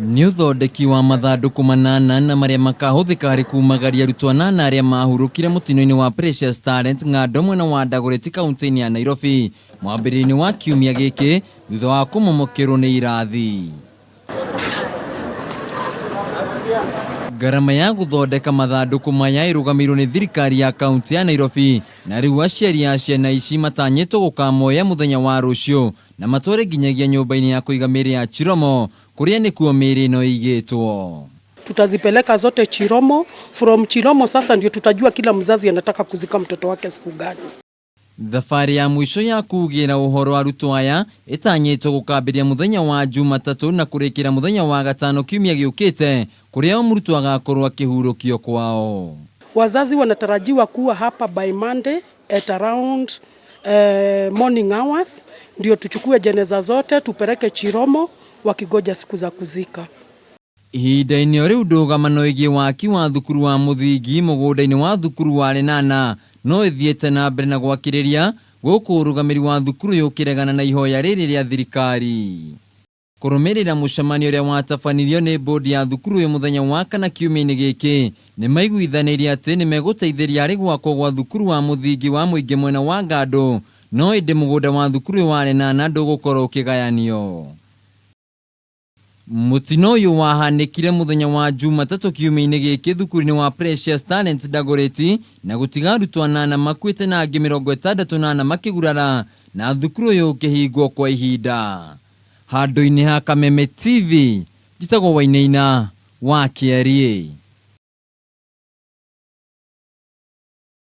Nĩ ũthondeki wa mathandũkũ manana na marĩa makahũthĩka harĩ kumagaria arutwo anana arĩa mahurũkire mũtino-inĩ wa Precious Talent Ng'ando mwena wa Dagoretti kaunti-inĩ ya Nairobi mwambĩrĩrio-inĩ wa kiumia gĩkĩ thutha wa kũmomokerwo nĩ irathi. Ngarama ya gũthondeka mathandũkũ maya ĩrũgamĩirwo nĩ thirikari ya kaunti ya Nairobi na rĩu aciari a ciana ici matanyĩtwo gũkamoya mũthenya wa rũciũ na matware nginyagia nyũmba-inĩ ya kũiga mĩĩrĩ ya Chiromo kũrĩa nĩkuo mĩĩrĩ ĩno ĩigĩtwo. Tutazipeleka zote Chiromo. From Chiromo sasa ndio tutajua kila mzazi anataka kuzika mtoto wake siku gani. Thabarĩ ya mũico ya kugĩra ũhoro arutwo aya ĩtanyĩtwo gũkambĩrĩria mũthenya wa Jumatatũ na kũrĩkĩra mũthenya wa gatano kiumia gĩũkĩte kũrĩa o mũrutwo agakorwo akĩhurũkio kwao. Wazazi wanatarajiwa kuwa hapa by Monday at around morning hours ndio tuchukue jeneza zote tupeleke Chiromo wakigoja siku za kuzika. Ihinda-inĩ o rĩu ndũgamano ĩgiĩ waki wa thukuru wa mũthingi mũgũnda-inĩ wa thukuru wa Lenana no ĩthiĩte na mbere na gwakĩrĩria gũkũ ũrũgamĩri wa thukuru ũyũ ũkĩregana na ihoya rĩrĩ rĩa thirikari. Kũrũmĩrĩra mũcemanio ũrĩa watabanirio nĩ bodi ya thukuru ũyũ mũthenya wa kana kiumia-inĩ gĩkĩ nĩ maiguithanĩirie atĩ nĩ megũteithĩria harĩ gwakwo gwa thukuru wa mũthingi wa mũingĩ mwena wa Ngandũ no ĩndĩ mũgũnda wa thukuru ũyũ wa Lenana ndũgũkorwo ũkĩgayanio. Mũtino ũyũ wahanĩkire mũthenya wa Jumatatũ kiumia-inĩ gĩkĩ thukuru-inĩ wa Precious Talent Dagoretti na gũtiga arutwo anana makuĩte na angĩ 64 makĩgurara na thukuru ũyũ ũkĩhingwo kwa ihinda. Handũ-inĩ ha Kameme TV, njĩtagwo Wainaina wa Kĩariĩ.